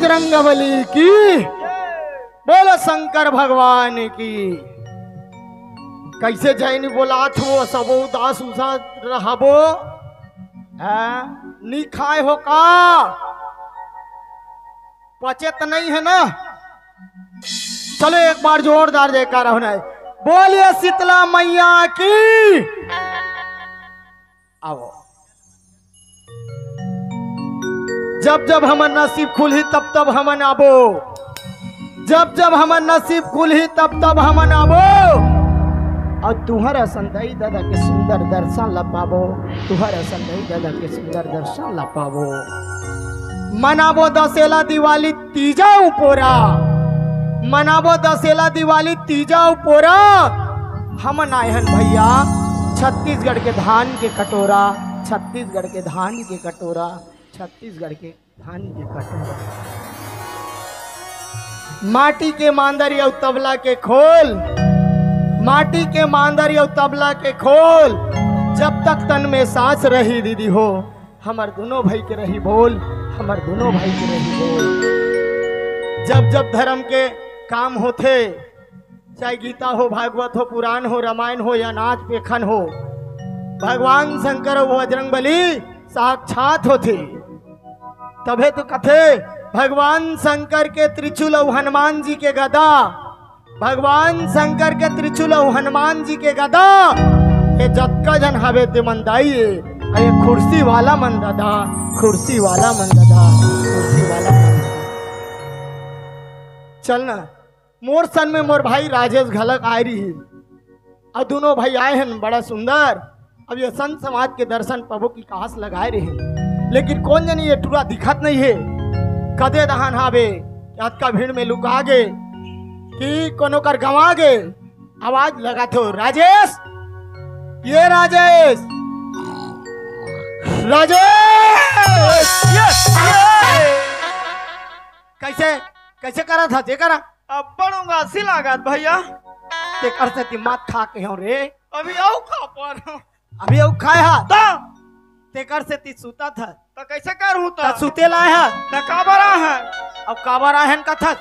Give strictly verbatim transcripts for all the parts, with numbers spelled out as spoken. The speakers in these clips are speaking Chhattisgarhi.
बजरंग बली की, बोलो शंकर भगवान की। कैसे जय नी बोलात हो, सबो उदास उदास रहबो। हाँ? नी खाए हो का? पचे त नहीं है ना? चलो एक बार जोरदार जयकारा होना है। बोलिए शीतला मैया की। आओ। जब जब हमर नसीब खुलही तब तब हमन आबो। जब जब हमर नसीब खुलही तब तब हमन आबो। अउ तुंहर असन दाई ददा के सुंदर दर्शन ला पाबो। तुंहर असन दाई ददा के सुंदर दर्शन ला पाबो। मनाबो दसेला दिवाली तीजा उपोरा। मनाबो दसेला दिवाली तीजा उपोरा। हमन आए हन भैया छत्तीसगढ़ के धान के कटोरा, छत्तीसगढ़ के धान के कटोरा, छत्तीसगढ़ के धान के कटोरा। माटी के मांदर अउ तबला के खोल, माटी के मांदर अउ तबला के खोल। जब तक तन में सांस रही दीदी हो, हमर दुनों भाई के रही बोल, हमर दुनों भाई के रही बोल। जब जब धर्म के काम होथे, चाहे गीता हो, भागवत हो, पुराण हो, रामायण हो या नाच पेखन हो, भगवान शंकर अउ बजरंग बली साक्षात होथे। तभे तो कथे, भगवान शंकर के त्रिशूल अउ हनुमान जी के गदा, भगवान शंकर के त्रिशूल अउ हनुमान जी के गदा, ये जतका झन हवे ते मन दाई ए, अरे कुर्सी वाला मन ददा, कुर्सी वाला मन ददा, कुर्सी वाला मन ददा। चल ना, मोर सन में मोर भाई राजेश घलक आए रही, अउ दुनों भाई आए हन, बड़ा सुंदर। अब ये संत समाज के दर्शन पाबो की कास लगाए रहे, लेकिन कोन जनी ये टूरा दिखत नहीं है। कदे दहान हावे, अतका भीड़ में लुका गे कि कोनो कर गंवा गे। आवाज लगाथे, राजेश, ये राजेश, राजेश, ये, ये। कैसे, कैसे करा था, जे करा? अब्बड़ उंगासी लागत भैया। तेकर सेती मत खा के हो रे। अभी अउ खा पर। अभी अउ खाए हा? त तेकर सेती सुतत हा। त कैसे करहूं त? त सुते लाए हा? त काबर आए हा? अब काबर आए हन कथस?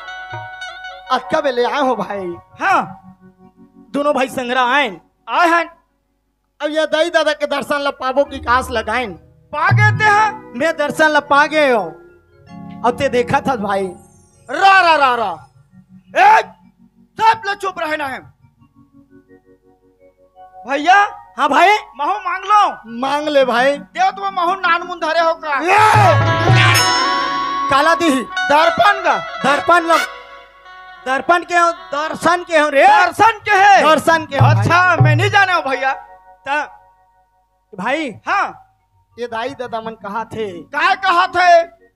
अतका बेले आए हो भाई। हाँ। दुनों भाई संगरा आए। आए हन। अब ये दाई ददा के दर्शन ला पाबो की कास लगाइन। पा गे ते हा? मैं दर्शन ला पा गे हो। अब ते देखत हस भाई। रा, रा, रा, रा। ए, सब लोग चुप रहना है। भैया। हाँ भाई। महू मांग लो। मांग ले भाई। देव तो महू नान मुन धरे हो का? ए! काला दी। दर्पण का। दर्पण ला। दर्पण के हो, दर्शन के हो रे। दर्शन के है। दर्शन के हो भाई। अच्छा, मैं नहीं जाने हूँ भैया। त भाई। हाँ। ये दाई ददा मन कहा थे? काय कहा थे?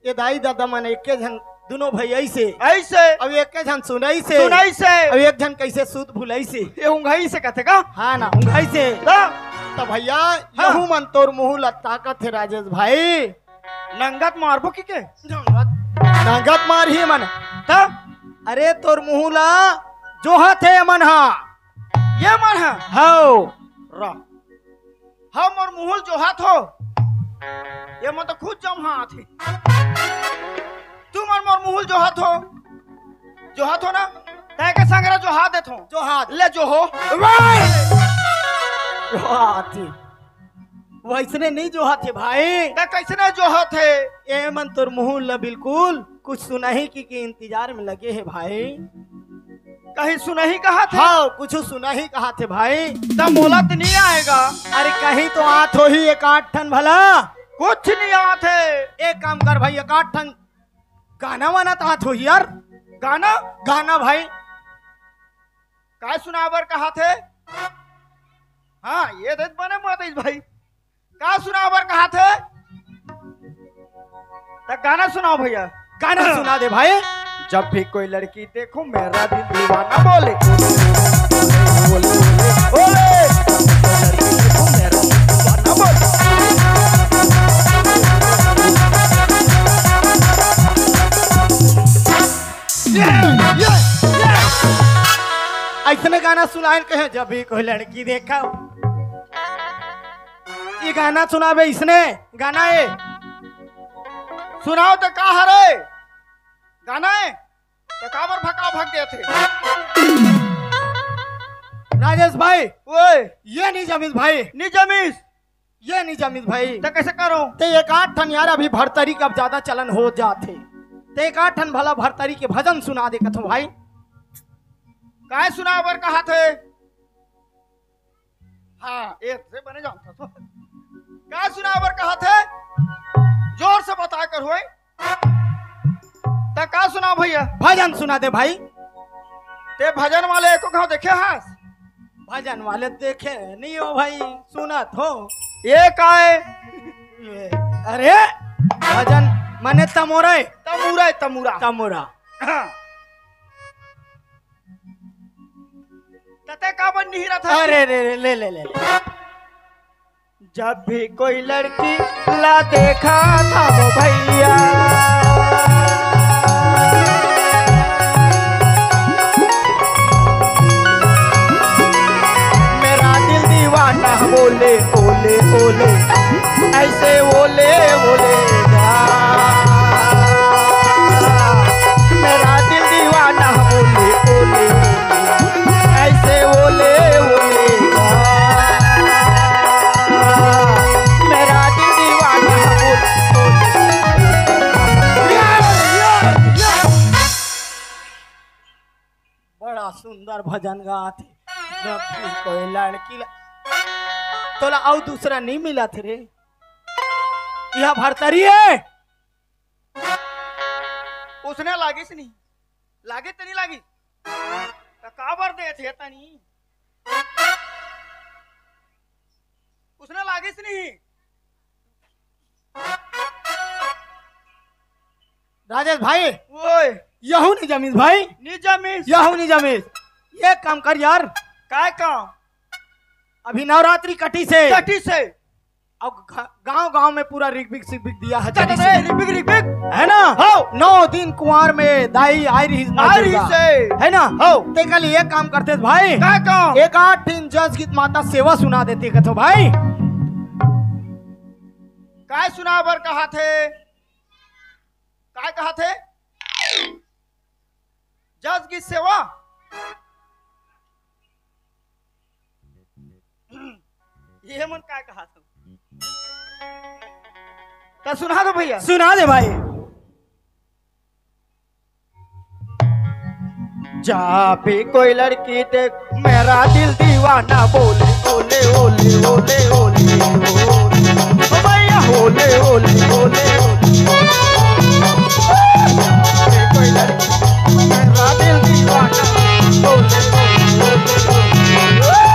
ये दाई ददा मन एके झन दुनों भाई ऐसे। ऐसे। अब एके झन सुनाई से। सुनाई से। अब एक झन कैसे सूत भुलाई से। ये उंघाई से कथे का? हाँ ना, उंघाई से। त? त भैया, हाँ। यहू मन तोर मुंह ला ताकत हे राजेश भाई। नंगत मारबो की के? नंगत, नंगत मार ही मन। त? अरे तोर मुंह ला जोहत हे मन हा। ये मन हा? हौ। रा। हम मोर मुहुल जोहात हो। ये मन तो खुद जम्हा आथे। तू मन मोर मुहुल जोहात हो। जोहात हो ना? तै के संगरा जोहा देथो। जोहात। ले जोहो। वाह! जोहात हे। वैसने नहीं जोहात हे भाई। तै कैसने जोहात हे? ये मन तोर मुहुल ला बिल्कुल कुछ सुनाही की, की इंतजार में लगे हे भाई। कहीं सुनाही कहा थे? हाँ, कुछ सुनाही कहा थे भाई। त मोला त नहीं आएगा। अरे कहीं तो आत होही एक आठ ठन भला। कुछ नहीं आत हे। एक काम कर भाई, एक आठ ठन गाना वाना त आत होही यार। गाना? गाना भाई। काय सुनाबर कहा थे? हाँ, ये देख बने मत भाई। का सुनाबर कहा थे? त गाना सुनाओ भैया। गाना सुना दे भाई। जब भी कोई लड़की देखो मेरा दिल दीवाना बोले। बोले, बोले, बोले। जब भी कोई लड़की देखो मेरा दिल दीवाना बोले। ये, ये, ये। ऐसने गाना सुनाए कहे, जब भी कोई लड़की देखा। ये गाना सुनाबे इसने, गाना ए। सुनाओ त का हरे? गाना है, त काबर भका भक देथे? राजेश भाई, ओए। ये नहीं जमीस भाई। नहीं जमीस। ये नहीं जमीस भाई। त कैसे करो? ते एक आध ठन यार, अभी भरतरी के अब ज्यादा चलन हो जाथे। ते एक आध ठन भला भरतरी के भजन सुना दे कथो भाई। काय सुना बर कहा थे? हाँ, ए से बने जानता तो। का सुनाबर कहा थे? जोर से बता कर होए। त का सुना भैया? भजन सुना दे भाई। ते भजन वाले एको घाव देखे हस? भजन वाले देखे नहीं हो भाई, सुनत हो। ये का है? ये, अरे, भजन माने तमोरा है। तमूरा है, तमूरा। तमोरा। हाँ। तते काबर निहिरत हस? अरे रे रे, ले, ले, ले, ले। जब भी कोई लड़की ला देखा था वो भैया, मेरा दिल दीवाना बोले, ओले, ओले, ऐसे ओले, ओले गा। मेरा दिल दीवाना बोले, ओले, ओले, ऐसे ओले, ओले गा। मेरा दिल दीवाना बोले, ओले, ओले। बड़ा सुंदर भजन गात हे। जब भी कोई लड़की ला, तोला अउ दूसरा नहीं मिलत रे। यह भरतरी है। उसने लागिस नहीं, लागिस त नहीं लागिस, त काबर देथे तनी? उसने लागिस नहीं। राजेश भाई, ओए। यहू नहीं जमीस भाई। नहीं जमीस। यहू नहीं जमीस। ये काम कर यार। काय काम? अभी नवरात्रि कटी से। कटी से। अब घ-, गांव-गांव में पूरा रिगबिग सिगबिग दिया है, चलो रे, रिगबिग, रिगबिग। है ना? हो। नौ दिन कुंवार में दाई आई रही माँ आई रही दुर्गा। से। है ना? हो। ते कल ये काम करते भाई। का काम? एक आध ठिन जस गीत माता सेवा सुना देते कथो भाई। काय सुना बर कहा थे? काय कहा थे? जस गीत सेवा? ये मन काय कहा था? त सुना दो भैया। सुना दे भाई। जब भी कोई लड़की देख, मेरा दिल दीवाना बोले, ओले, ओले, ओले, ओले, ओले। ओ भैया, ओले, ओले, ओले, ओले। जब भी कोई लड़की, मेरा दिल दीवाना बोले, ओले, ओले, ओले, ओले।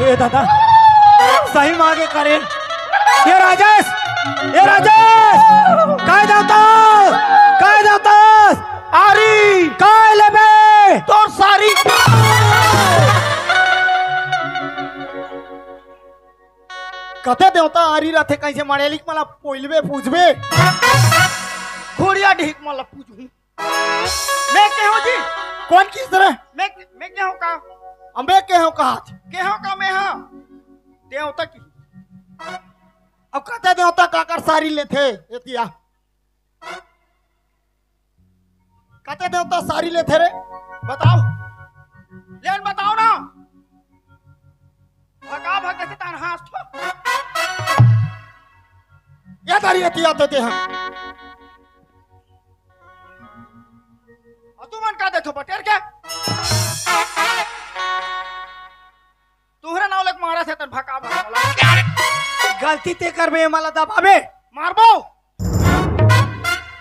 ए दादा, सही मांगे करे। ए राजेश, ए राजेश, काय देवता, काय देवता, आरी, काय लेबे? तोर सारी। कते देवता आरी रथे, कैसे मड़ेलिक मला पोइलबे पूछबे? खोड़िया ढीक मला पूछू। मैं केहो जी। कौन किस तरह? मैं, मैं केहो का? अबे केहो का? केहो का मैं हा? देवता की। अब कते देवता काकर सारी लेथे, एतिया। कते देवता सारी लेथे रे? बताओ। लेन बताओ ना। भका भक से तान हाथ ठो। या तारी एतिया तो ते हम। अउ तुमन का देथो बटेर के? तुहरे नाव लेके मारा थे तन भका भक मोला। गलती ते करबे, मला दबाबे। मारबो।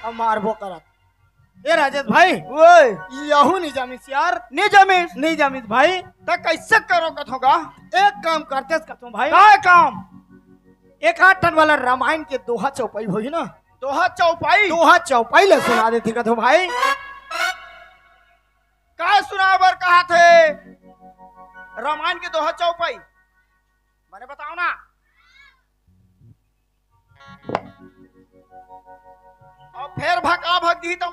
अब मारबो करत। ए राजेश भाई। ओए। यहू नहीं जामिस यार। नहीं जामिस। नहीं जामिस भाई। त कैसे करो कथो का? एक काम करते कथो भाई। काय काम? एक आठ ठन वाला रामायण के दोहा चौपाई होही ना? दोहा चौपाई? दोहा चौपाई ले सुना देते कथो भाई। काय सुना बर कहा थे? रामायण के दोहा चौपाई। मने बताओ ना। अब फेर भका भक दिही त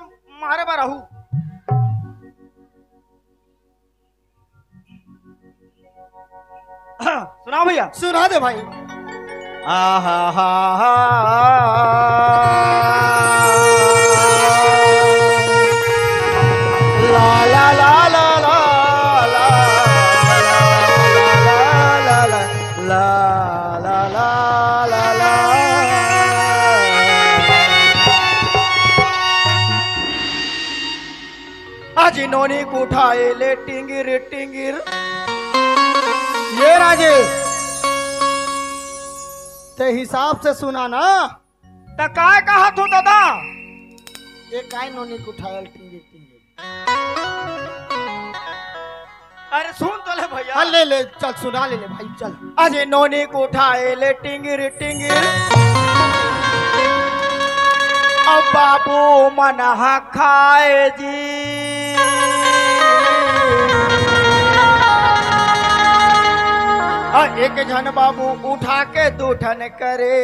मारे बर आहू। सुना भैया। सुना दे भाई। आहा हा हा। ला ला ला ला ला। ला ला ला ला ला। आज नोनी कुठाए ले टिंगिर टिंगिर। ये राजे, ते हिसाब से सुना ना। त काय कहा तू दादा? ये काय नोनी कुठाए ले टिंगिर टिंगिर? अरे सुन तो ले भैया। हाँ, ले ले, चल सुना ले ले भाई, चल। अरे नोनी कुठाए ले टिंगिर टिंगिर। अब बाबू मन हा खाए जी। अउ एक झन बाबू उठा के दू ठन करे।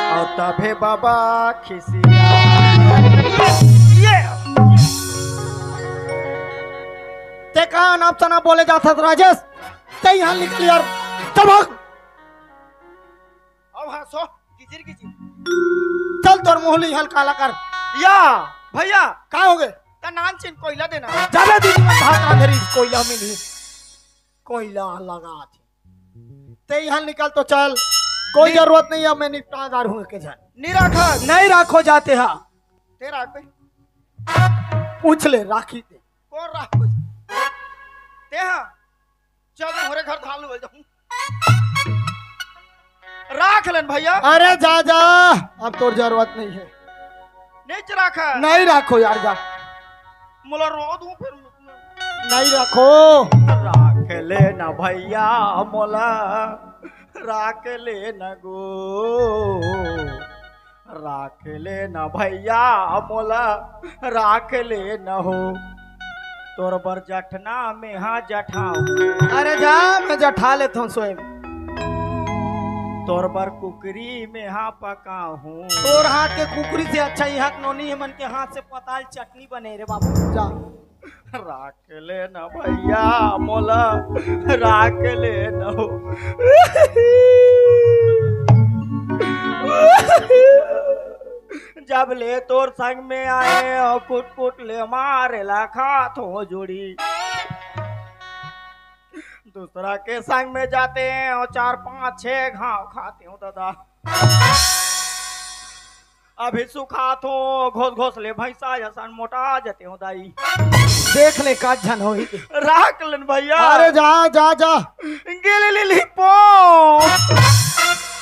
अउ तभे बाबा खिसिया। ये। ते का अनाप शनाप बोले जात हस राजेश? ते यहाँ निकल यार। चल भाग। अब हाँ सो, किचिर किचिर। चल तोर मुंह ली हल काला कर। या, भैया। का हो गे? त नान चिन कोयला देना। जाबे दीदी मन भात रांधे रही कोयला मिली। कोयला लगा दे। ते यहाँ निकल तो चल। कोई नहीं। जरूरत नहीं है, मैं निपटा दार हूँ के झन। नहीं रखा। नहीं रखो जाते हा। ते राख बे। पूछ ले, राखी ते। कौन राख बे? ते हाँ। चल, मोरे घर धान लुवल जाऊं। राख लेन भैया। अरे जा, जा, अब तोर जरूरत नहीं है। नहीं राखा। नहीं राखो यार, जा। मोला रो दूं फिर। नहीं राखो। राख लेना भैया मोला, राख लेना गो। राख लेना भैया मोला, राख लेना हो। तोर बर जठना में हा जठाहूँ। अरे जा, मैं जठा लेत हूँ स्वयं। तोर बर कुकरी में हा पकाहूँ। तोर हाथ के कुकरी से अच्छा यहाँ के नोनी मन के हाथ से पताल चटनी बने रे बाबू। जा। राख लेना भैया मोला, राख लेना हो। जब ले तोर संग में आए हो, कुट कुट ले मारे ला खात हो जोड़ी। दूसरा के संग में जाते हो, चार पांच छह घाव खाते हो दादा। अभी सुखात हो, घोस घोस ले भैंसा जैसन मोटा जते हो दाई। देख ले का झन होही। राख लेन भैया। अरे जा, जा, जा। गेले ले ली पो।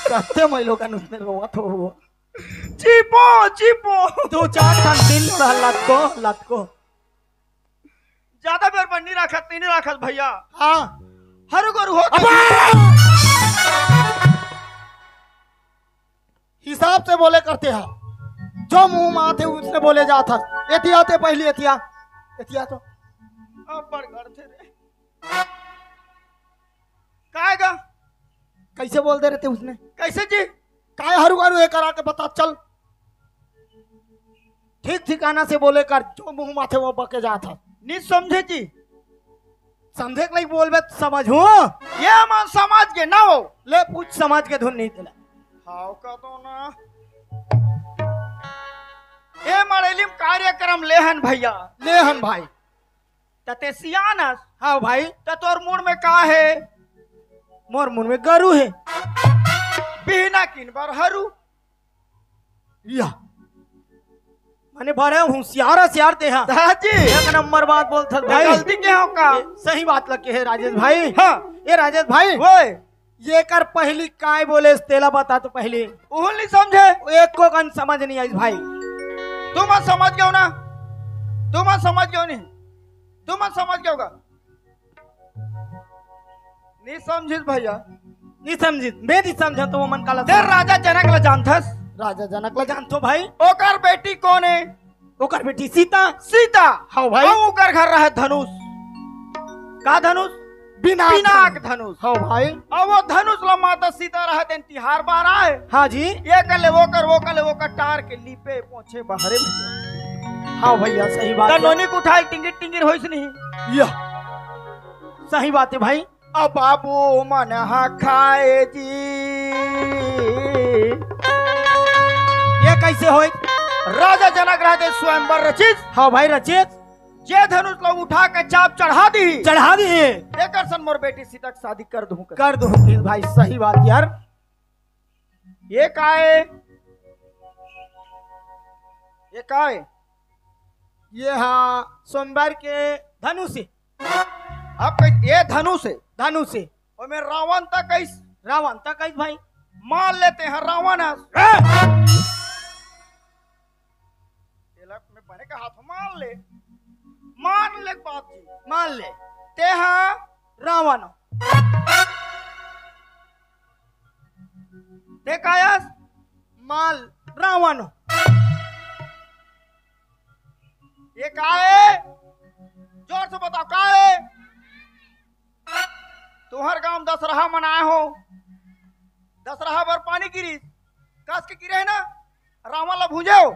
कत्ते मैं लोगन उसने रोवत हो। चीपो, चीपो। दो चार ठन तीन लोड़ा लतको, लतको। ज्यादा बेर बन्नी राखत, नहीं राखत भैया। हाँ। हरू गरू हो। अबे! हिसाब से बोले करते हा। जो मुंह में आथे उसने बोले जात हा। एतिया ते पहली एतिया। एतिया तो। अब बड़ करते रे। काय गा? कैसे बोल दे रहे थे उसने? कैसे जी? काय हरू हरू ये करा के बता चल। ठीक ठिकाना से बोले कर, जो मुंह माथे वो बके जात हा। नहीं समझे जी। समझे के नहीं बोलबे त समझ हूँ। ये मन समझ के ना हो। ले पूछ समझ के धुन नहीं दिला। हाव का तो ना। ए मड़ेली में कार्यक्रम लेहन भैया। लेहन भाई। त ते सियान हस। हाँ भाई। त तोर मुड़ में का हे? मोर मुड़ में गरू हे। बिहना किन बर हरू। या। माने बड़े होशियार, होशियार ते हा। दाजी। एक नंबर बात बोलत हस भाई। गलती के हो का? ए, सही बात लगे हे राजेश भाई। हाँ। ए राजेश भाई। ओए। ये कर पहली काय बोले तेला बता तो पहली। उहुल नहीं समझे। एको कन समझ नहीं आई भाई। तुम समझ गयो ना? तुम समझ गयो नहीं? तुम समझ गयो का? नहीं समझिस भैया। नहीं समझिस, मैं नहीं समझा तो वो मन काला ते समझ। राजा जनक ला जानथस? राजा जनक ला जानथो भाई। ओकर बेटी कौन हे? ओकर बेटी सीता। सीता। हाँ भाई। अउ ओकर घर रहे धनुष। का धनुष? पिनाक पिनाक धनुष। धनुष। हाँ भाई। अउ वो धनुष ला माता सीता रहे तेन तिहार बार आए। हाँ जी। ये कर ले, वो कर, वो कर ले, वो कर, टार के लीपे पोछे बाहरे भैया। हाँ भैया, सही बात त है। नोनी के उठाए टिंगिर टिंगिर होइस नहीं। या। सही बात हे भाई। अब बाबू मन ह खाए जी। ये कइसे होय? राजा जनक रहते स्वयंवर रचिस। हाँ भाई, रचिस। जे धनुष ला उठा के चाप चढ़ा दिही, चढ़ा दिही। एकर सन मोर बेटी सीता के शादी कर दूं। कर दूं भाई, सही बात यार। ये काय? ये काय? ये हा सोमवार के धनुष हे। अब कइस-, ये धनुष हे। धनुष हे। ओमे रावण त कइस? रावण त कइस भाई? मान लेते हैं रावण हे। ए! तेला मैं बने का हाथ मान ले। मान ले बात जी। मान ले। ते हा रावण। ते कायस? माल रावण। ये का हे? जोर से बताओ, का हे? तुहर गांव दसरहा मनाए हो, दसरहा बर पानी गिरिस, कस के गिरे हे ना, रावण ला भूंजे हो,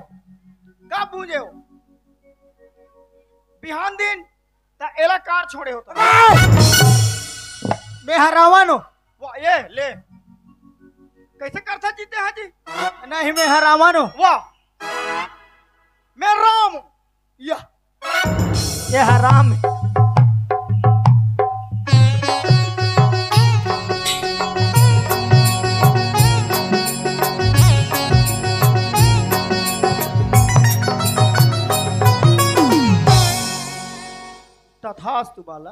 कब भूंजे हो? बिहान दिन, त एला कार छोड़े हो त। मैं हा रावण हो। वाह, ये ले। कइसे करथा जीते हा जी? नहीं, मैं हा रावण हो। वाह। मैं राम हूँ। या। ये हा राम हे। तथास्तु बाला।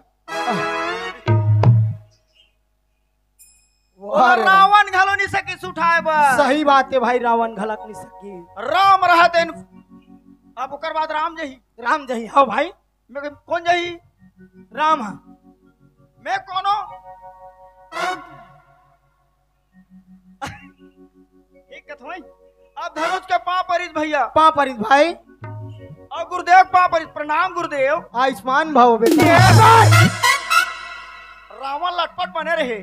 वाह ओला रे। रावण घलो नइ सकिस उठाए बर। सही बात हे भाई, रावण घलक नइ सकिस। राम रहतेन, अब ओकर बाद राम जही। राम जही, हाँ भाई। मैं कोन जही? राम हा। मैं कोनो? एक कथवई, अब धनुष के पाँव परिस भैया। पाँव परिस भाई। अउ गुरुदेव पाँव परिस, प्रणाम गुरुदेव। आयुष्मान भव बेटा। रावण लटपट बने रहे,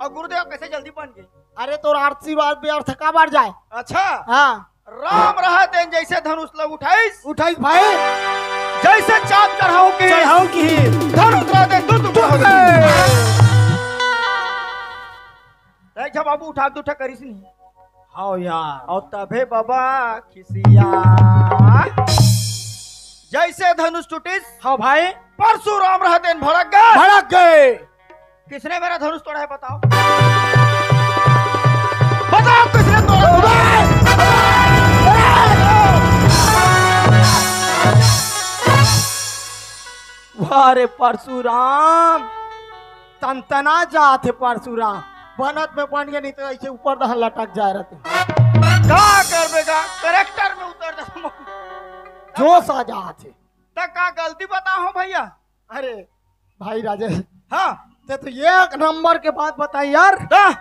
अउ गुरुदेव कइसे जल्दी बन गे? अरे तोर आशीर्वाद व्यर्थ काबर जाए? अच्छा। हाँ। राम रहतेन जइसे धनुष ल उठाइस। उठाइस भाई। जइसे चाप चढ़ाहूं कि। चढ़ाहूं कि। धनुष रहतेन दू टुकड़ा हो गे। देख जा बाबू, उठा दू ठा करिस नहीं। हाँ यार। अउ तभे बाबा खिसिया। जइसे धनुष टूटिस। हाँ भाई। परशुराम रहतेन भड़क गे। भड़क गे। किसने मेरा धनुष तोड़ा है बताओ। बताओ किसने तोड़ा? वाह रे परशुराम, तनतना जात हे परशुराम। बनत में बन गे, नहीं तो अइसे ऊपर दहन लटक जाए रहते। का करबे गा, character में उतर जा। जोश आ जात हे। त का गलती बताओ भैया? अरे भाई राजेश, हाँ। ते तो एक नंबर के बात बताई यार। हाँ।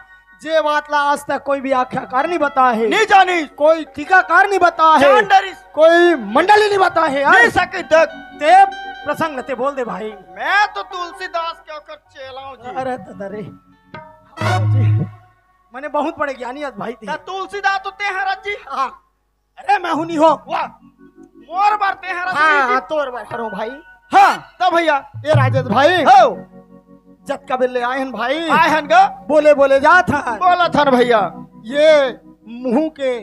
जे बात ला आज तक कोई व्याख्याकार नहीं बताए हे। नहीं जानिस। कोई टीकाकार नहीं बताए हे। जान डरिस। कोई मंडली नहीं बताए हे यार। नहीं सके तक। ते प्रसंग ते बोल दे भाई। मैं तो तुलसीदास के ओकर चेला हूँ जी। अरे दादा रे। हाँ जी। मने बहुत बड़े ज्ञानी अस भाई थे। त तुलसीदास तो ते हरस जी। हाँ। अरे मैं हूँ नहीं हो। वाह। मोर बर ते हरस हाँ, जी। हाँ, तोर बर हरो भाई। हाँ, त भैया। ए राजेश भाई। हो। जतका बेर ले आए हन भाई। आए हन गा। बोले बोले जात हन। बोलत हन भैया। ये मुंह के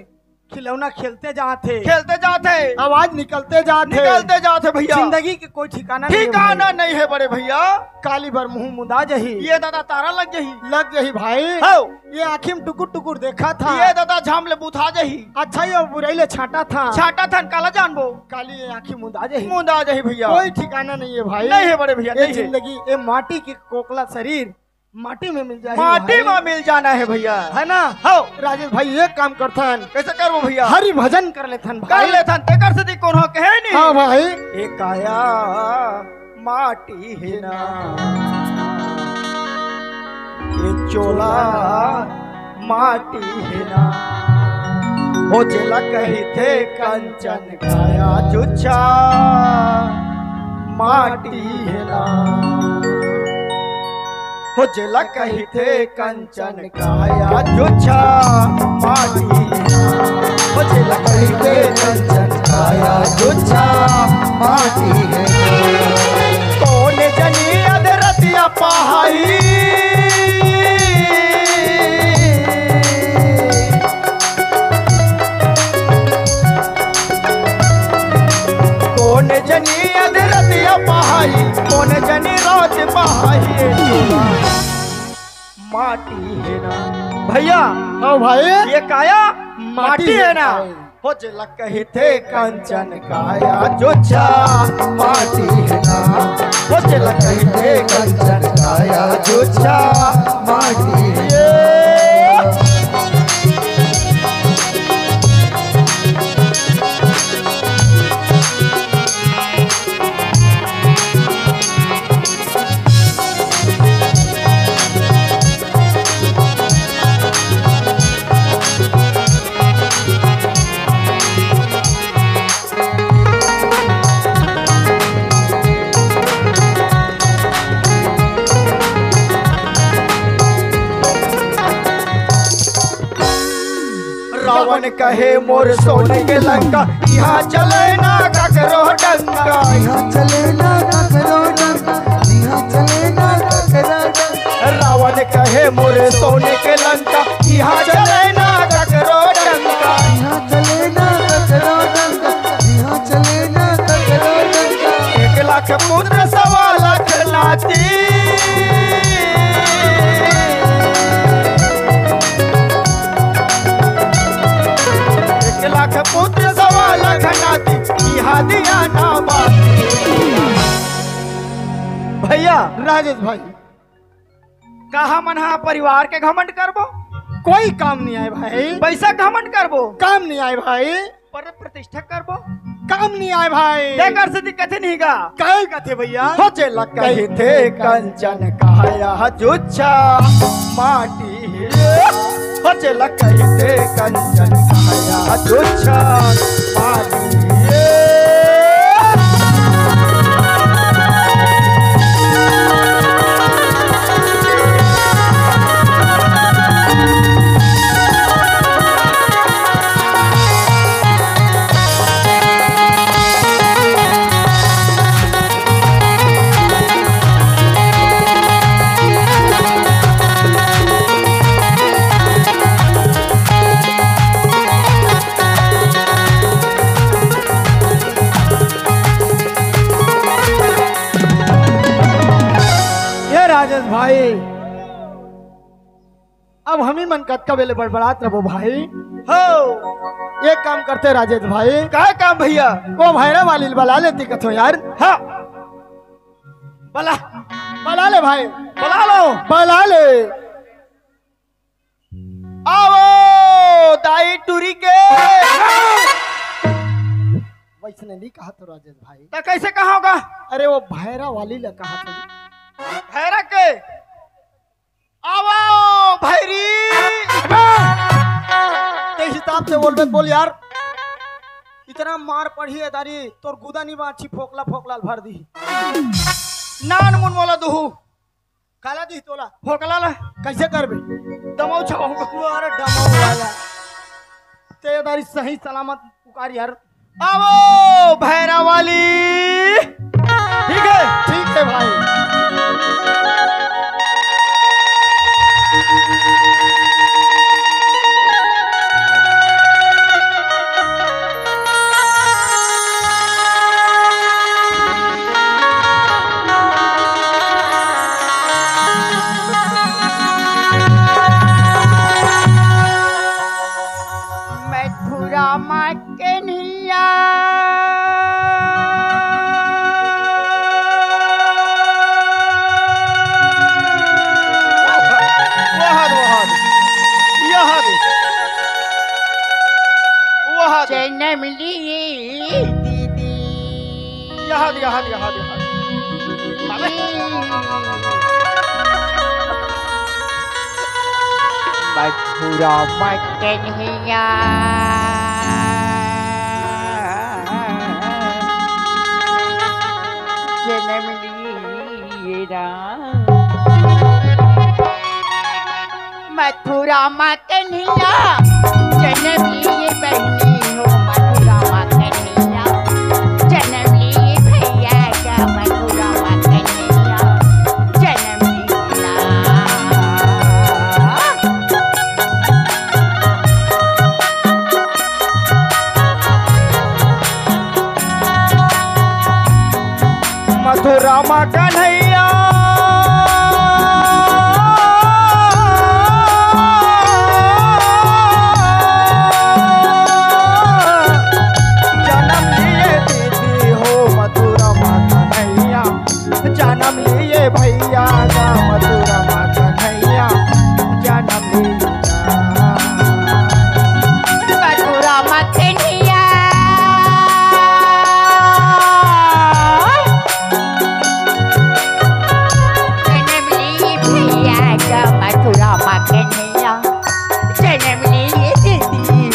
खिलौना खेलते जात हे। खेलते जात हे। आवाज निकलते जात हे। निकलते जात हे भैया। जिंदगी के कोई ठिकाना नहीं हे ठिकाना भाई। नहीं हे बड़े भैया। काली बर मुंह मुंदा जही। ये दादा तारा लग जही। लग जही भाई। हो। ये आँखी में टुकुर टुकुर देखत हे। ये दादा झाम ले बुथा जही। अच्छा ये बुराई ले छांटत हे। छांटत हे काला जानबो। काली ये आँखी मुंदा जही। मुंदा जही भैया। कोई ठिकाना नहीं हे भाई। नहीं हे बड़े भैया, ये नहीं हे। जिंदगी, ये माटी के कोकला शरीर माटी में मिल जाही माटी भाई। में मिल जाना हे भैया। हे ना? हो। राजेश भाई एक काम करथन। कइसे करबो भैया? हरि भजन कर लेथन भाई। कर लेथन, तेकर सेती कोनो कहे नहीं। हाँ भाई। ए काया माटी हे ना, ए चोला माटी हे ना, हो जेला कहिथे कंचन काया जुच्छा माटी हे ना, हो जेला कहिथे कंचन काया जुच्छा माटी हे ना, हो जेला कहिथे कंचन काया जुच्छा माटी हे ना। कोन जनी अधरतिया माटी हे ना भैया। हाँ भाई। ये काया माटी हे ना। हो जेला कहिथे कंचन काया जुच्छा माटी हे ना। हो जेला कहिथे कंचन काया जुच्छा माटी हे। रावण कहे मोर सोने के लंका, इहाँ चले ना ककरो डंका। इहाँ चले ना ककरो डंका, इहाँ चले ना ककरो डंका। रावण कहे मोर सोने के लंका, इहाँ चले ना ककरो डंका। इहाँ चले ना ककरो डंका, इहाँ चले ना ककरो डंका। एक लाख पुत्र सवा लाख नाती। एक लाख पुत्र सवा लाख नाती, इहाँ दिया ना बाती। भैया, राजेश भाई, का हमन हा परिवार के घमंड करबो? कोई काम नहीं आय भाई। पैसा घमंड करबो? काम नहीं आय भाई। पर प्रतिष्ठा करबो? काम नहीं आय भाई। तेकर सेती कथे नहीं गा। काहे कथे भैया? हो जेला कहिथे कंचन काया जुच्छा माटी हे। हो जेला कहिथे कंचन काया जुच्छा माटी हे। ये राजेश भाई, अब हमी मन कतका बेले बड़बड़ात रबो भाई। हो। एक काम करते राजेश भाई। काय काम भैया? वो भैरा वाली ल बला लेती कथो यार। हाँ। बला। बला ले भाई। बला लो। बला ले। आवो दाई टूरी के। वैसने नहीं कहा तो राजेश भाई। त कैसे कहा होगा? अरे वो भैरा वाली ल कहा तो। भैरा के? आवो भैरी। ते हिसाब से बोलबे त बोल यार। इतना मार पड़ही ए दारी, तोर गुदा नी बाची, फोकला फोकला भर दी। नान मुन मोला दुहू। काला दी तोला? फोकला ला। कैसे करबे? दमऊ छाऊ। अरे दमऊ वाला। ते दारी सही सलामत पुकार यार। आवो भैरा वाली। ठीक है, ठीक है भाई। मथुरा मा कन्हैया। वहाँ दे, वहाँ दे। यहाँ दे। वहाँ दे। जन्म लिए दीदी। यहाँ दे, यहाँ दे, यहाँ दे, यहाँ दे। अबे। मथुरा मा कन्हैया जन्म लिए राम। मथुरा मा कन्हैया जन्म लिए बहिनी हो, मथुरा मा कन्हैया जन्म लिए भैया का, मथुरा मा कन्हैया जन्म लिए ना। मथुरा मा कन्हैया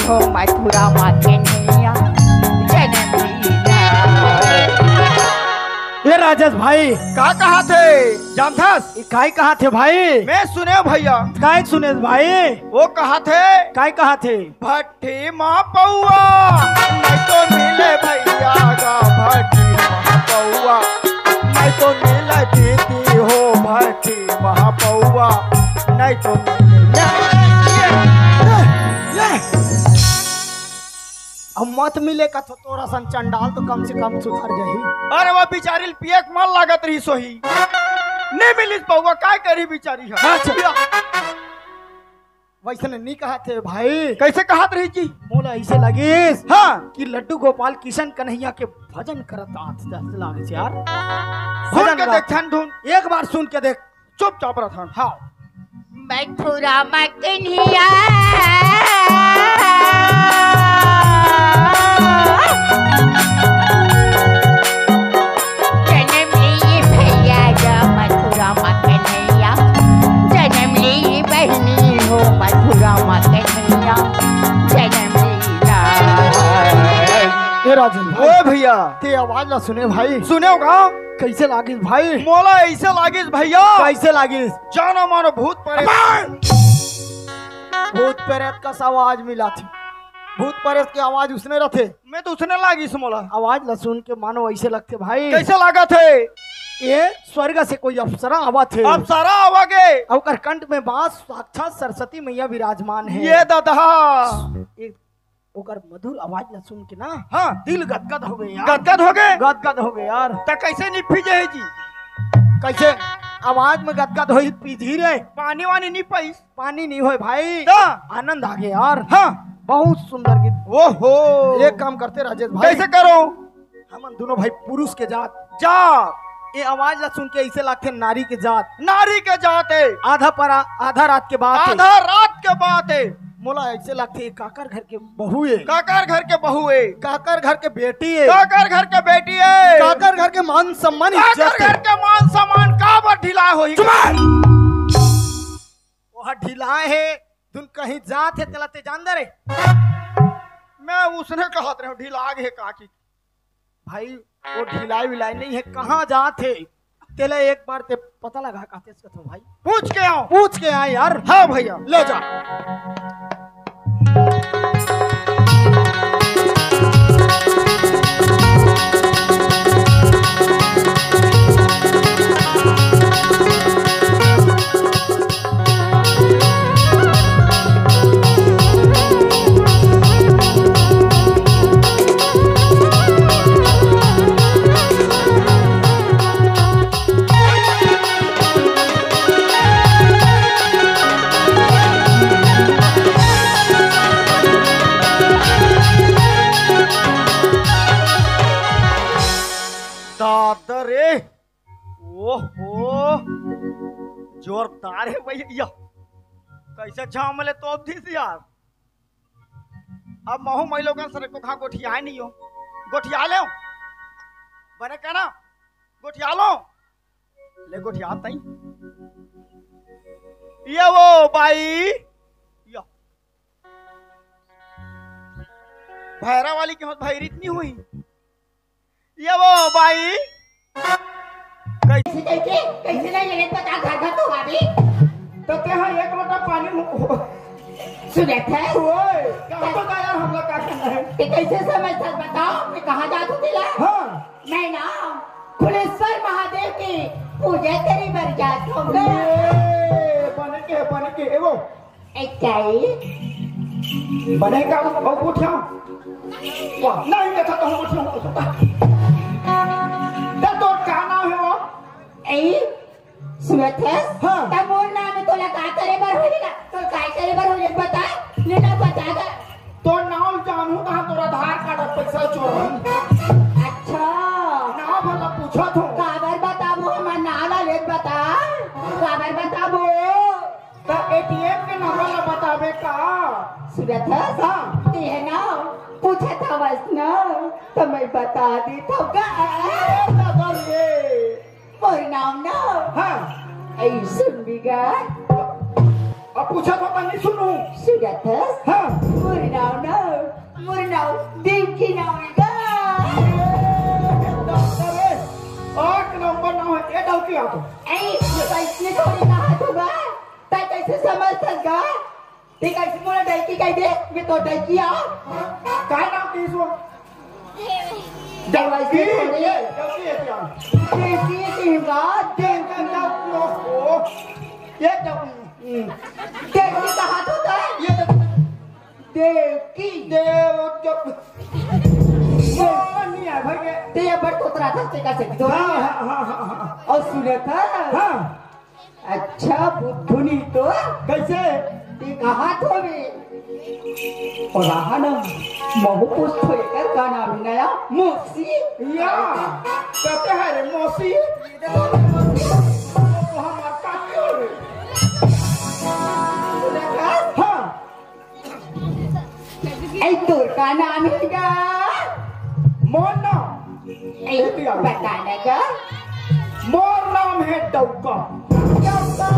हो मथुरा मा कन्हैया जनम लीला। ए राजेश भाई, का कहाथे? जानथस? ई काय कहाथे भाई? मैं सुनेंव भैया। काय सुनेस भाई? वो कहाथे। काय कहाथे? भट्टी मा पौवा नहीं तो मिले भैया गा, भट्टी मा पौवा नहीं तो मिले दीदी हो, भट्टी मा पौवा नहीं तो मिले। ले, ले, ले। अब मत मिले कथो, तोर असन चंडाल तो कम से कम सुधर जाही। अरे वो बिचारी ल पिए के मन लागत रहिस होही, नहीं मिलिस पौवा, काय करही बिचारी ह। अच्छा। वइसने नहीं कहाथे भाई। कइसे कहात रहिस जी? मोला अइसे लगिस हाँ। कि लड्डू गोपाल किशन कन्हैया के भजन करत आत जस लागिस यार। सुन भजन के गात। देख, ठन धुन। एक बार सुन के देख। चुपचाप रह, ठन। हाँ। मथुरा मा कन्हैया जनम लिए भैया गा, मथुरा मा कन्हैया जनम लिए बहिनी हो, मथुरा मा कन्हैया जनम लीला। ए राजन भाई, ओ भैया। ते आवाज ला सुने भाई? सुनेव का? कइसे लागिस भाई? मोला अइसे लागिस भैया। कइसे लागिस? जानो मानो भूत प्रेत। भूत प्रेत कस आवाज मिलाथे। भूत प्रेत के आवाज उसने रथे। मैं तो उसने लागिस मोला। आवाज ला सुन के मानो अइसे लगथे भाई। कइसे लागथे? ये स्वर्ग से कोई अप्सरा आवत हे। अप्सरा आवा गे। अउ ओकर कंठ में बांस, साक्षात सरस्वती मैया विराजमान हे। ये दादा। एक ओकर मधुर आवाज ला सुन के ना, हाँ। दिल गदगद हो गे यार। गदगद हो गे? गदगद हो गे यार। त कइसे निपी जाही जी? कइसे आवाज में गदगद होही पीजी रे? पानी वानी नहीं पाइस? पानी नहीं होय भाई। त? आनंद आ गे यार। हाँ। बहुत सुंदर गीत। ओहो। एक काम करते राजेश भाई। कइसे करो? हमन दोनों भाई पुरुष के जात। जात। ये आवाज ला सुन के अइसे लागथे नारी के जात। नारी के जात हे। आधा परा, आधा रात के बात हे। आधा रात के बात हे। मोला अइसे लागथे काकर घर के बहू हे। काकर घर के बहू हे। काकर घर के बेटी हे। काकर घर के बेटी हे। काकर घर के मान सम्मान काकर इज्जत हे। घर के मान सम्मान काबर ढिला होही? चुप! ओहा ढिला हे, धुन कहीं जात हे, तेला ते जान दे रे। मैं उसने कहत रहेंव, ढिला गे हे का कि भाई, वो ढिलाई विलाई नहीं हे, कहाँ जात हे? तेला एक बार ते पता लगा, कहते कथो भाई। पूछ के आंव। पूछ के आंव यार। हाँ भैया। ले जा। दादा रे, ओहो, जोरदार हे भैया। कइसे झामले तोप दिस यार। अब महूं मइलोगन सरे को कहाँ गोठियाय नहीं हो, गोठिया लेंव। बने का ना, गोठिया लो। ले गोठिया तई। ये वो बाई, या। भैरा वाली के होत भैरी त नहीं होही। ये वो बाई। कइसे, कइसे, कइसे नहीं लेने पता घर घर तो भाभी। त तेहा एक लोटा पानी मु-, सुनत हे? ओए, कहाँ तो गया हमला का करना है? ते कइसे समझ सक बताओ, मैं कहाँ जात हूँ तेला? हाँ। मैं ना खुलेश्वर महादेव के पूजा करे बर जात हूँ। ए, बने के, बने के, ए वो, ए, क्या है? बने का वो, वो उठा। वाह, नहीं देखा तो हम उठा। तो तोर का नाम है वो? ए, सुनत हस? हाँ। त मोर नाम में तोला का करे बर होही ना? तोला का करे बर होही, बता। ले ना बता दा। तोर नाम जानहूं तहां तोर आधार कार्ड अउ पैसा चोर होही। अच्छा। नाम भला पूछत हूं। काबर बताबो? हमर नाम ला लेत बता। काबर बताबो? त एटीएम के नंबर ला बताबे का? सुनत हस? हाँ। तेह ना पूछत हवस ना, त मैं बता देत हंव गा। अरे दादा रे। मोर नाम ना। हाँ। ऐ सुन बिगड़। अब पूछा तो मैं नहीं सुनू। सुनत हस? हाँ। मोर नाम ना। ए, ये कैसे थोड़ी कहा तू बा? तै कैसे समझ सकत गा? ते कैसे मोला डौकी कह दे? मैं तो डौकी आ। का नाम के इसो? डौकी? ये डौकी है क्या? डौकी की बात, डौकी। ये डौकी। डौकी का हाथ होता है? ये डौकी। देवकी। देव, देव। ये नहीं है भाई के। ते ये बड़ तोतरा था, ते का से दो। हाँ, हाँ, हाँ, हाँ, हाँ। और सुने था? हाँ। अच्छा, बुद्धू नहीं तो। कैसे? ते कहा तो भी। और रहा ना, महू पूछ तो एकर का नाम है नया? मौसी। या, कहते हैं रे मौसी। वो हमार काकी हो रे। सुने था? हाँ। ए, तोर का नाम हे गा? मोर नाम? ए, बता ना गा। मोर नाम हे डौका। डौका।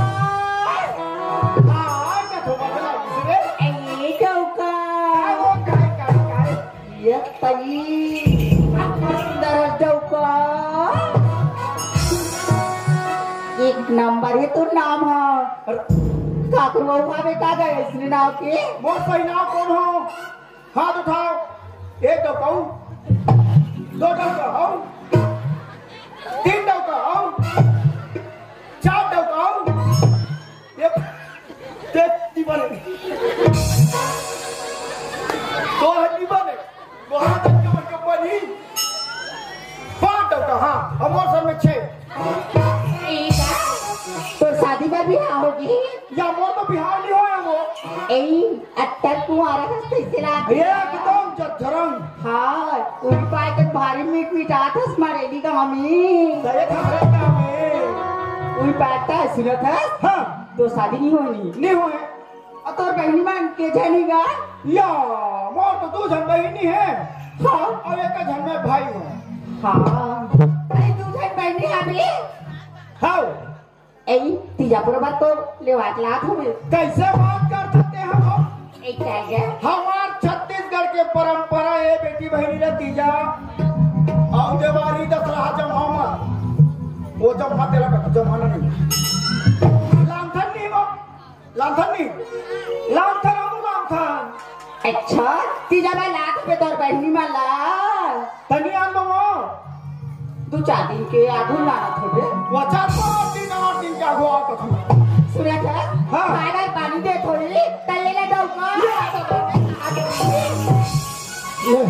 हाँ, का थोड़ा बड़ा दूसरे। ए, डौका। काय वो, काय, काय, काय? ये तई। सुंदर डौका। एक नंबर हे तोर नाम हा। काकरो अउ भावे का गए इसने नाम के? मोर सही नाम कौन हो? हाथ उठाओ। एक डौका हूँ, दो डौका हूँ, तीन डौका हूँ, चार डौका हूँ। ये ते जीवन है। तो है जीवन है। तो हाथ के ऊपर के ऊपर ही। पाँच डौका, हाँ, और मोर सर में छह। ए, तोर शादी बर बिहाव होगे? या मोर तो बिहाव नहीं होय वो। ए, अट्टर कुंवारा कस कैसे लागे? एकदम जठरंग। हाँ, उही पाय के भारी मीठ मिठात हस मारेली का मम्मी। सही खा रहे का मैं? उही पाय ता सुनत हस? हाँ। तोर शादी नहीं होनी। नहीं होय। अउ तोर बहिनी मन के झन हे गा? या, मोर तो दू झन बहिनी हे। हाँ। अउ एक झन मैं भाई हूँ। हाँ। अरे दू झन बहिनी हवे? हाँ। ए, तीजा पुरब तो लेवा के लात हवे। कैसे बात करत हे हम? ए, क्या है? हमार छत्तीसगढ़ के परंपरा हे बेटी बहिनी ला तीजा। अउ देवारी दसरा जम्मा मत। वो जम्मा तेला का जमाना नहीं। लांथन नहीं वो। लांथन नहीं। लांथन हमू लांथन। अच्छा, तीजा बर लात हवे तोर बहिनी मन ला? तनी आन बाबा। दू चार दिन के आगू लानत हवे। वो चार पाँच दिन, आठ दिन के आगू आवत हवे। सुनत हस? हाँ। खाए बर पानी देत होही, त ले ले डौका। ले, ले। ये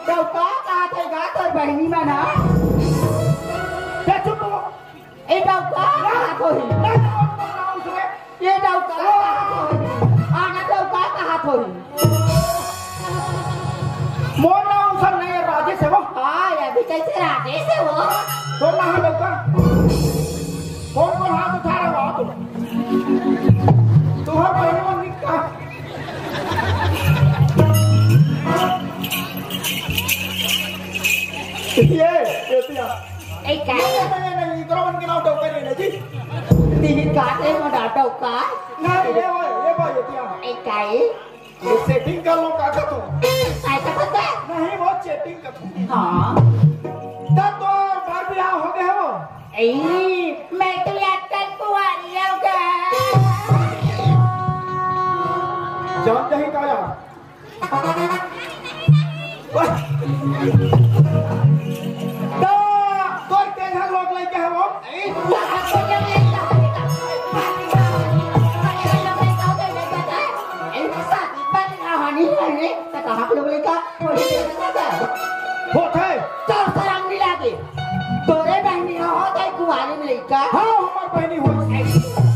डौका कहत हे गा तोर बहिनी मन हा? ते चुप हो। ए डौका कहत होही। ए डौका कहत होही। आना डौका कहत होही। मोर नाम सर नहीं है, राजेश हे वो। हाँ, ये भी कैसे राजेश हे वो? तो ना है डौका। कौन कौन हाथ उठा रहा हो तुम? तुम्हारा पहले मन निकला। ये, ये दिया। ए, काय? नहीं, नहीं, नहीं, इकरो मन के नाम डौका नहीं ना जी। तिही काटे म डौका। नहीं, ये भाई, ये भाई, ये क्या? ए, काय? ये setting कर लो, का का तू? काय का करता? नहीं, वो chatting कर तू। हाँ। तब तो बार बिहाव हो गया हो। ए, मैं तो यार कल कुंवारी हूँ का। जान कहीं का यार। तो तोर के झन लोग लइका हे वो? ए, कहाँ के लोग लइका? होथे। तोर शरम नहीं लागे? तोरे बहिनी हो, तै कुंवारी में लइका? हाँ, हमार बहिनी हो।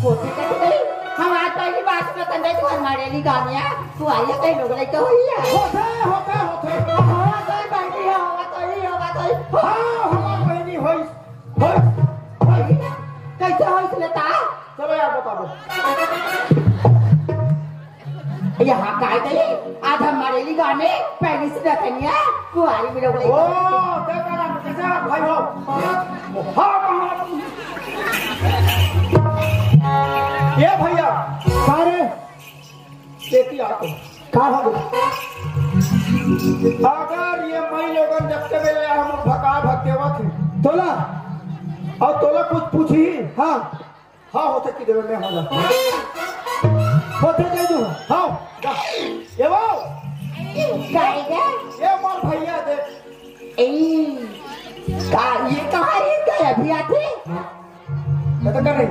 होथे कइसे? हमार बहिनी बात में तंदे तोर मारेली गानिया। तू आइए कहीं लोग लइका होइया। होथे, होथे, होथे। हाँ, तो बहिनी है, होगा तो ही, होगा तो ही। हाँ, हमार बहिनी होइस। होइस। होइस। कैसे होइस लेता? चलो यार, बता दो। यहाँ काय गई? आधा मरेली गाने, पहली से रखनिया, कुंवारी में लोग ओ, लइका। देखा ना, कैसे भाई हो? हाँ, हाँ। ये भैया, सारे खेती आते। का हो गया? अगर ये मई लोगन जब से मिले हम भका भक देवत हैं। तोला। अउ तोला कुछ पूछही? हाँ। हाँ, होथे कि देवे में हो जा। होथे दे दू। हाँ, जा। ये वो। काय गे? ये मोर भैया दे। ए, का, ये कहाँ रे? काय अभी आथे? कते कर रही?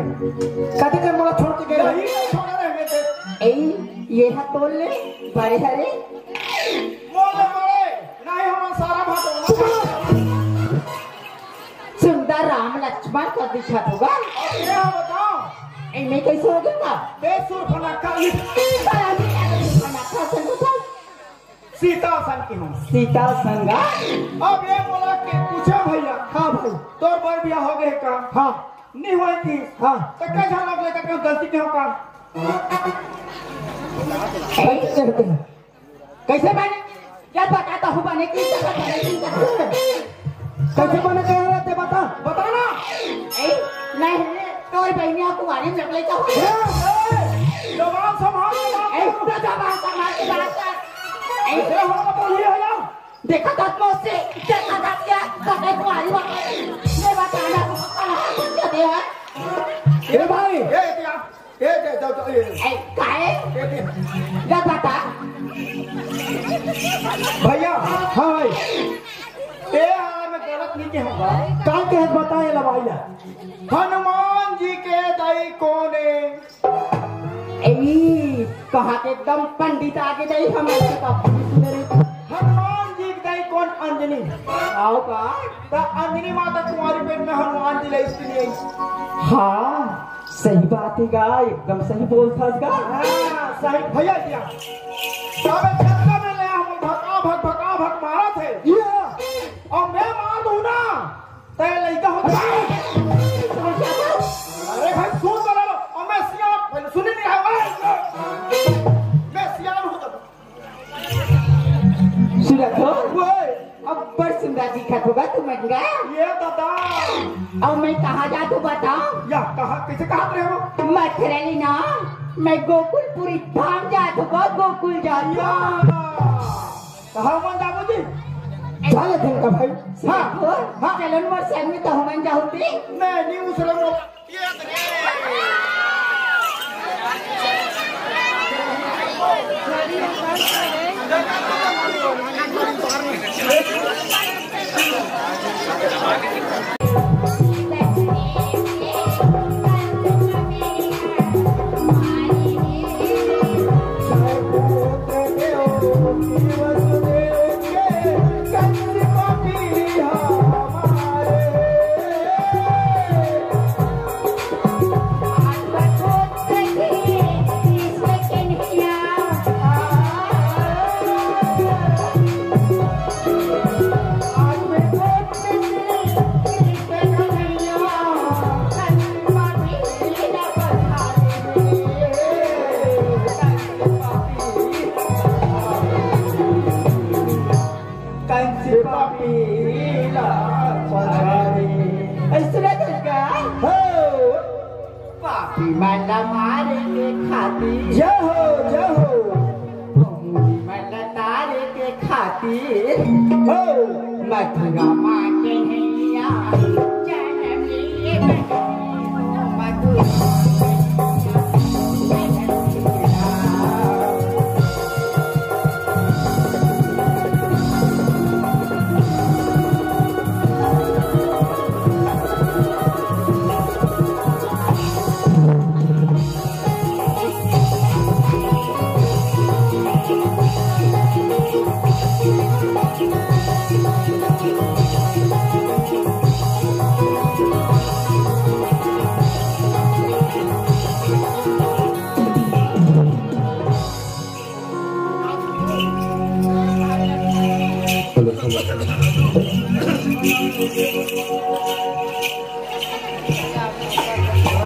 कते कर मोला छोड़ के गए? यही नहीं छोड़ रहे हैं ते। ए, ये हा तोल ले, बड़े हरे। मोले बड़े, नहीं हमारा सारा भाग होना। सुंदर राम लक्ष्मण का दिखत होगा। अब ये बताओ। एमे कैसे हो गया? बेसुर फना का। फना का संग था। सीता सन की हूँ। सीता संग। अब ये बोला के पूछे भैया। हाँ भाई। तोर बर बियाह हो गए का? हाँ। नहीं हुआ थी। हाँ। तो कैसा लग लेता कि गलती के हो का? कैसे करते हैं? कैसे बने? जब बताता हूँ बने की जगह बने की जगह। कैसे बने कह रहे थे बता? बता ना। ए, नहीं, तोर बहनिया कुमारी में लग लेता हूँ। ए, ए, जबान संभाल के बात ए, कर। तो जबान संभाल के बात कर। ए, ये हम बोलिए है ना। देखा था तो से, देखा था क्या? कहे कुमारी बात। ये बताना, कहाँ कुछ कर दिया है? ए भाई। ए, क्या? ए, दे, दे, दे, ए, ए। ए, काय? ए, दे। जा बता। भैया। हाँ भाई। ए, हाँ, मैं गलत नहीं कहूँगा। का कहत बताए ला भाई ला? हनुमान जी के दाई कोन ए? ए, कहाँ के एकदम पंडित आगे दाई हम ऐसे का। हनुमान जी के दाई कोन? अंजनी। आओ का? त अंजनी माता कुंवारी पेट में हनुमान जी ला इसके लिए। हाँ। सही बात है गा, एकदम सही बोलथस गा। हाँ, सही भैया जी। अबे जतका में ले हम भका भक, भका भक मारत हे। ये। अउ मैं मार दूँ ना, तैं लइका हो। अरे भाई, सुन तो ले लो। अउ मैं सियान, पहले सुन ही नहीं रहा है। मैं सियान हूँ तो। सुरत हो? ओए! अब्बड़ सुंदर दिखत होगा तू मंगा। ये दादा! अब मैं कहाँ जात हूँ बताओ? या कहाँ, कैसे कहाँ रहे हो? मथुरा ले ना, मैं गोकुलपुरी धाम जात हूँ, गोकुल जात हूँ। या! कहाँ मन जाबो जी? चल दिन का भाई। हाँ, हाँ। चलन मोर संग में तो हमन जाहू ती। मैं नहीं उस रंग कंस पापी ला पधारे। ऐसने कहिका? हो। पापी मन ला मारे के खातिर। जय हो, जय हो। पापी मन ला तारे के खातिर। हो। मथुरा माँ के नैया, जनम लिए मथुरा।